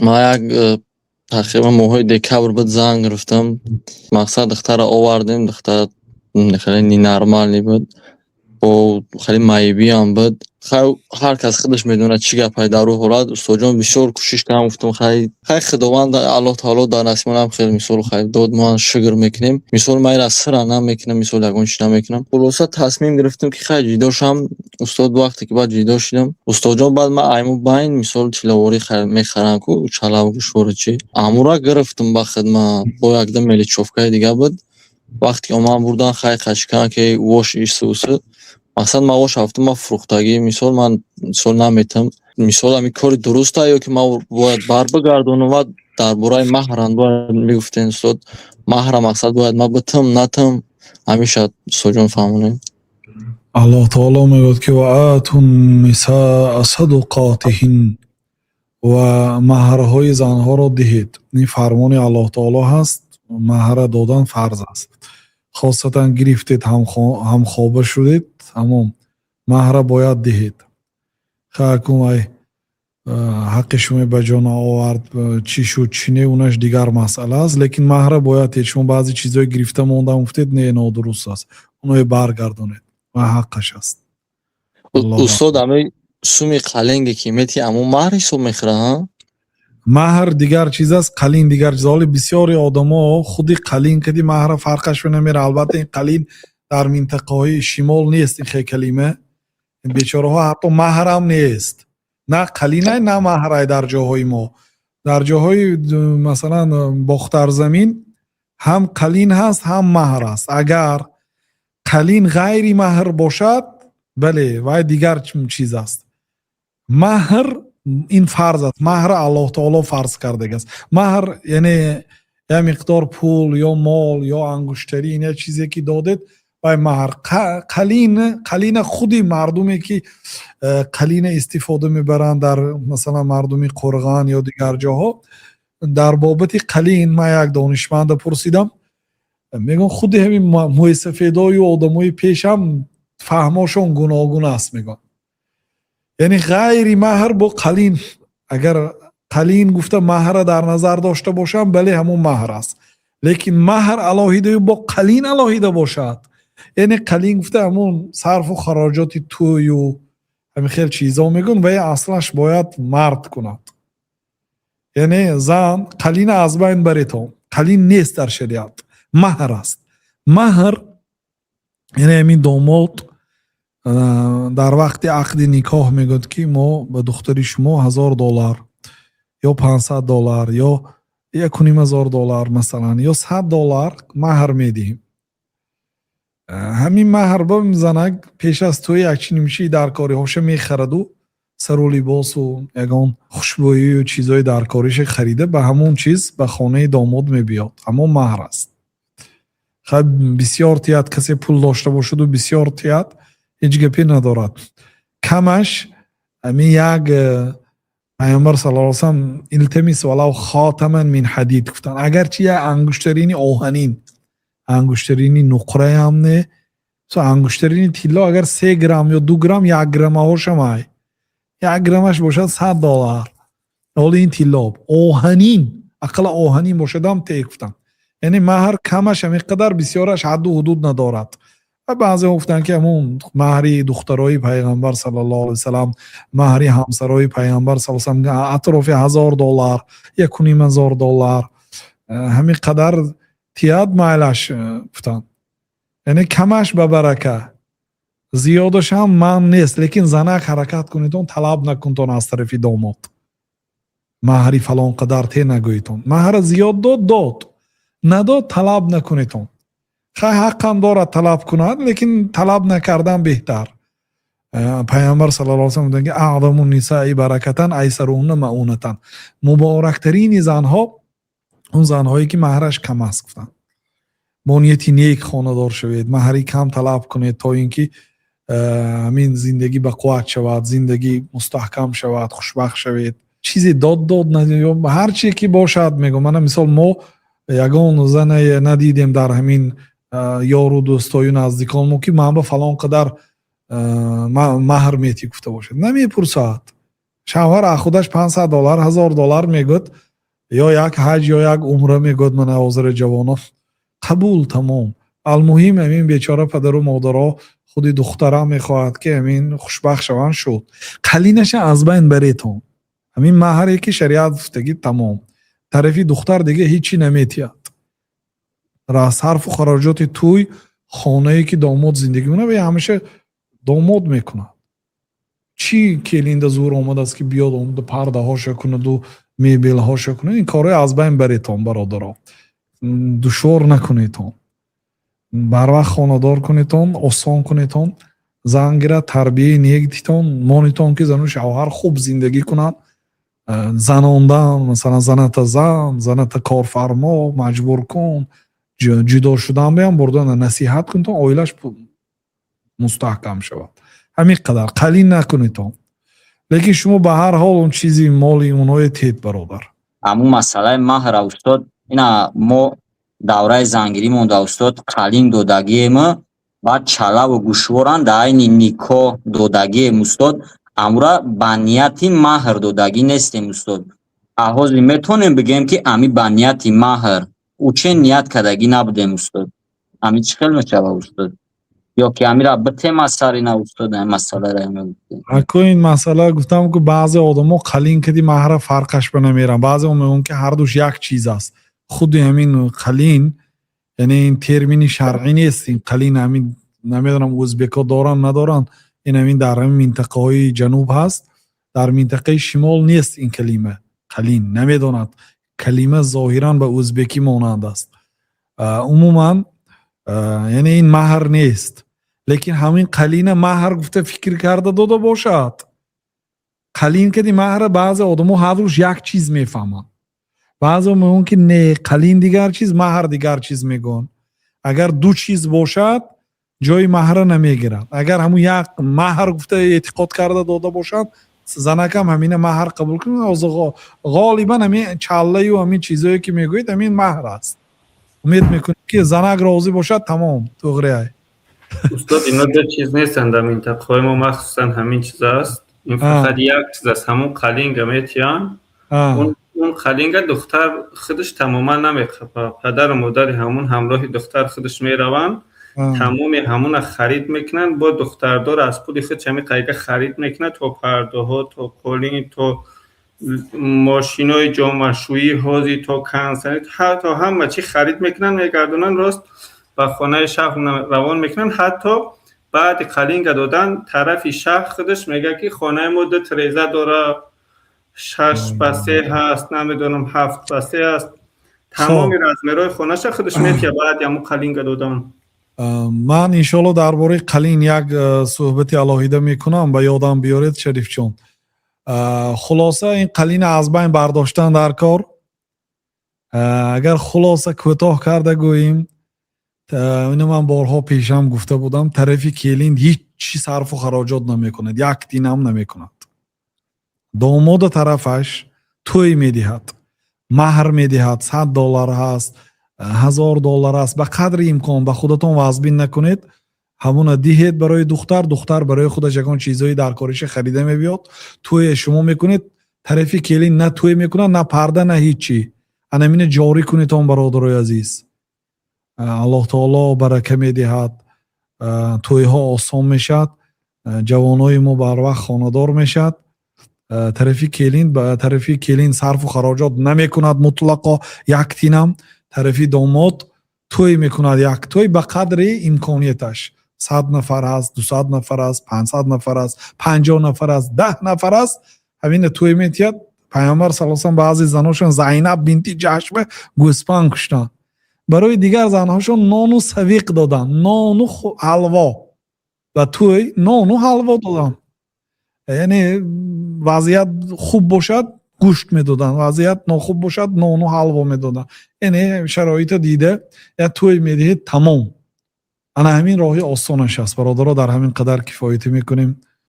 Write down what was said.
Ман як тақрибан моҳои декабр буд, зан гирифтам. Мақсад, духтарро овардем, духтар хеле ненормальный буд. Бо хеле маибиам буд. Хай, ҳар кас худаш медонад, чӣ гапае дар ӯ ҳолат. Устодҷон, бисёр кӯшиш кардам, гуфтам, хай, Худованд, Аллоҳ таоло дар насибонам хел мисол хай дод, мо шукр мекунем. Мисол, ман инро сира намекунам, мисол, ягон чиз намекунам. Хулоса, тасмим гирифтам, ки хай, ҷидо шавам. Устод, вақте ки баъд ҷидо шудам, устодҷон, баъд ман айму байн, мисол, тилловорӣ мехарам ку, чалаву гӯшвору чӣ. Амура гирифтам ба хидмат. Бо якда мелочёвкаи дига буд. Вақте ки омадам, бурдан, хай, қачикан ки вош ису усу. Мақсад, ман вош ҳафтум, ман фурӯхтагӣ, мисол, ман мисол наметам. Мисол, ҳамин кори дуруста ё ки ман бояд барбигардонам? Ва дар бораи маҳрам бояд мегуфтен, устод, маҳра, мақсад, бояд ман битам, натам, ҳамеша, устодҷон, фаҳмонед. Аллоҳ таоло мегӯяд, ки وآتوا النساء صدقاتهن, ва маҳрҳои занҳоро диҳед. Ин фармони Аллоҳ таоло ҳаст. Маҳра додан фарз аст. Хосатан гирифтед, ҳамхоба шудед, тамом, маҳра бояд диҳед. Хай, вай ҳаққи шумо ба ҷо наовард, чӣ шуд, чӣ не, унаш дигар масъала аст, лекин маҳра бояд диҳед. Шумо баъзе чизҳое гирифта мондам гуфтед, не, нодуруст аст, оное баргардонед ва ҳаққаш аст. Устод, ҳамин суми қалинге ки мети, ҳамон маҳр ҳисоб мехӯрад, ҳа? Маҳр дигар чиз аст, қалин дигар чиз. Ҳоли бисёри одамо худи қалин кади маҳра фарқаш намера. Албатта, ин қалин дар минтақаҳои шимол нест. Ин хел калима бечораҳо ҳатто маҳрам нест, на қалинай, на маҳрай дар ҷоҳои мо. Дар ҷоҳои, масалан, Бохтарзамин ҳам қалин ҳаст, ҳам маҳр аст. Агар қалин ғайри маҳр бошад, бале, вай дигар чиз аст. Маҳр ин фарз аст. Маҳр Аллоҳ таоло фарз кардагааст. Маҳр яъне як миқдор пул ё мол ё ангуштарин, як чизе ки додед, вай маҳр. Қалин, қалина худи мардуме ки қалина истифода мебаранд, дар, масалан, мардуми Қурған ё дигар ҷоҳо, дар бобати қалин ман як донишманда пурсидам, мегӯям, худи ҳамин мӯйсафедою одамои пешам фаҳмошон гуногун аст, мегӯям. Яъне ғайри маҳр бо қалин, агар қалин гуфта маҳра дар назар дошта бошам, бале, ҳамон маҳр аст, лекин маҳр алоҳидаю бо қалин алоҳида бошад, яъне қалин гуфта ҳамон сарфу хароҷоти тӯю ҳамин хел чизо мегӯн, вай аслаш бояд мард кунад, яъне зан. Қалина аз байн баретон, қалин нест дар шариат, маҳр аст. Маҳр яъне ҳамин домод дар вақти ақди никоҳ мегӯяд, ки мо ба духтари шумо 1000 доллар ё 500 доллар ё 1500 доллар, масалан, ё 100 доллар маҳр медиҳем. Ҳамин маҳр ба занак пеш аз тӯй якчинимчии даркориҳоша мехараду, сару либосу ягон хушбӯию чизҳои даркориша харида, ба ҳамон чиз ба хонаи домод мебиёд. Ҳамон маҳр аст. Хай, бисёр тият, касе пул дошта бошаду бисёр тият, ҳеҷ гапе надорад. Камаш ҳамин як Пайғамбар صلى الله عليه وسلم التمس ولو خاتما من حديد гуфтанд, агарчи як ангуштарини оҳанин, ангуштарини нуқраям не, ангуштарини тилло, агар 3 грамм ё 2 грамм, 1 граммаҳошам ай, 1 граммаш бошад 100 доллар. Ҳоли ин тилло оҳанин, ақалла оҳанин бошадам те гуфтанд. Яъне маҳр камаш ҳамин қадар, бисёраш ҳадду ҳудуд надорад. Ва баъзеҳо гуфтанд, ки ҳамун маҳри духтарои Пайғамбар صلى الله عليه وسلم, маҳри ҳамсарои Пайғамбар صلى الله عليه وسلم атрофи 1000 доллар, 1500 доллар, ҳамин қадар тият, майлаш гуфтанд. Яъне камаш ба барака, зиёдашам ман нест, лекин занак ҳаракат кунедон, талаб накунтон аз тарафи домод, маҳри фалон қадар те нагӯедон. Маҳра зиёд дод, дод, надод, талаб накунедон. Хай, ҳаққам дорад талаб кунад, лекин талаб накардан беҳтар. Пайғамбар صلى الله عليه وسلم гуфтанд, ки أعظم النساء بركة أيسرهن مؤونة, муборактарини занҳо он занҳое ки маҳраш кам аст, гуфтанд. Бо нияти нек хонадор шавед, маҳри кам талаб кунед, то ин ки ҳамин зиндагӣ ба қувват шавад, зиндагӣ мустаҳкам шавад, хушбахт шавед. Чизе дод, дод, ҳар чие ки бошад, мегӯм. Мана, мисол, мо ягон зане надидем дар ҳамин ёру дӯстою наздиконмо, ки ман ба фалон қадар маҳр метӣ гуфта бошад. Намепурсад. Шавҳар аз худаш 500 доллар, 1000 доллар мегӯяд, ё як ҳаҷ, ё як умра мегӯяд. Мана ҳозири ҷавоно қабул, тамом. Алмуҳим, ҳамин бечора падару модаро, худи духтарам мехоҳад, ки ҳамин хушбахт шаванд, шуд. Қалинаша аз байн баретон. Ҳамин маҳре, ки шариат гуфтагӣ, тамом. Тарафи духтар дига ҳечӣ наметиҳад. Сарфу хароҷоти тӯй, хонае, ки домод зиндагӣ мекунад, ва ҳамеша домод мекунад. Чӣ келинда зур омадааст, ки биёд, омада пардаҳоша кунаду мебелҳоша кунад? Ин корҳои аз байн баретон, бародаро, душвор накунедон, барвақт хонадор кунедон, осон кунедон. Зан гирад, тарбияи нек дитон, монитон, ки зану шавҳар хуб зиндагӣ кунанд. Занондан, масалан, заната зан, заната корфармо, маҷбур кун, ҷудо шудан биям бурда насиҳат кунедон, оилаш мустаҳкам шавад. Ҳамин қадар қалин накунедон, лекин шумо ба ҳар ҳол он чизи моли онҳое тед, бародар. Ҳамун масъалаи маҳра, устод, ина мо давраи зангирӣ монда, устод, қалин додагием, баъд чалаву гӯшворан дар айни никоҳ додагием, устод. Амура ба нияти маҳр додагӣ нестем, устод. Ҳозир метавонем бигӯем, ки ами ба нияти маҳр уче ният кардагӣ набудем, устод? Ами чӣ хел мешавад, устод? Ё ки амира битем аз сари на, устод, ин масъаларо мегуфтем? Ако, ин масъала, гуфтам, ки баъзе одамо қалин кади маҳра фарқаш ба намеранд, баъзео мегӯянд, ки ҳардуш як чиз аст. Худи ҳамин қалин, яъне ин термини шаръӣ нест. Ин қалин ҳамин, намедонам, ӯзбекҳо доранд, надоранд. Ин ҳамин дар ҳамин минтақаҳои ҷануб ҳаст, дар минтақаи шимол нест ин калима. Қалин намедонад, калима зоҳиран ба ӯзбекӣ монанд аст. Умуман, яъне ин маҳр нест, лекин ҳамин қалина маҳр гуфта фикр карда дода бошад, қалин кади маҳра баъзе одамо ҳардуш як чиз мефаҳманд. Баъзео мегӯянд, ки не, қалин дигар чиз, маҳр дигар чиз мегӯянд. Агар ду чиз бошад, ҷои маҳра намегирад. Агар ҳамун як маҳр гуфта эътиқод карда дода бошанд, занакам ҳамина маҳр қабул кунад. Ғолибан ҳамин чаллаю ҳамин чизое, ки мегӯед, ҳамин маҳр аст. Умед мекунем, ки занак розӣ бошад, тамом, туғри. Устод, ино ду чиз нестанд. Дар минтақаҳои мо махсусан ҳамин чиз аст. Ин фақат як чиз аст, ҳамун қалинга метиҳанд. Он қалинга духтар худаш тамоман намехапад. Падару модари ҳамун ҳамроҳи духтар худаш мераванд, тамоми ҳамуна харид мекунанд. Бо духтардор аз пули худ ҳамин қалинга харид мекунад, то пардаҳо, то қолин, то мошинои ҷомашӯӣ ҳозир, то кондитсионер, то ҳама чӣ харид мекунанд, мегардонанд, рост ба хонаи шавҳ равон мекунанд. Ҳатто баъди қалинга додан тарафи шавҳ худаш мегӯяд, ки хонаи мо ду тиреза дорад, 6 ба 3 ҳаст, намедонам, 7 ба 3 аст, тамоми размерҳои хонаша худаш метиҳад баъди ҳамун қалинга додан. Ман иншоалло дар бораи қалин як суҳбати алоҳида мекунам, ба ёдам биёред, Шарифҷон. Хулоса, ин қалина аз байн бардоштан дар кор. Агар хулоса кӯтоҳ карда гӯем, ину ман борҳо пешам гуфта будам, тарафи келин ҳичи сарфу хароҷот намекунад, як тинам намекунад. Домода тарафаш тӯй медиҳад, маҳр медиҳад, 100 доллар ҳаст, 1000 доллар аст, ба қадри имкон, ба худатон вазбин накунед, ҳамуна диҳед барои духтар. Духтар барои худаш ягон чизҳои даркориша харида мебиёд. Тӯе шумо мекунед, тарафи келин на тӯй мекунад, на парда, на ҳичӣ. Анамина ҷорӣ кунедон, бародарои азиз. Аллоҳ таоло барака медиҳад, тӯйҳо осон мешавад, ҷавонои мо барвақт хонадор мешавад. Тарафи келин, ба тарафи келин сарфу хароҷот намекунад мутлақо, як тинам. Тарафи домод тӯй мекунад, як тӯй ба қадри имконияташ: 100 нафар аст, 200 нафар аст, 500 нафар аст, 50 нафар аст, 10 нафар аст, ҳамина тӯй метиҳад. Пайғамбар сал салам баъзе заношон, Зайнаб бинти Ҷашба, гӯспанд куштанд, барои дигар занҳошон нону савиқ доданд, нону ҳалво. Ба тӯй нону ҳалво доданд. Яъне вазъият хуб бошад, гӯшт медоданд, вазъият нохуб бошад, нону ҳалво медоданд. Яъне шароита дида як тӯй медиҳед, тамом. Ана ҳамин роҳи осонаш аст, бародаро. Дар ҳамин қадар кифоятӣ мекунем.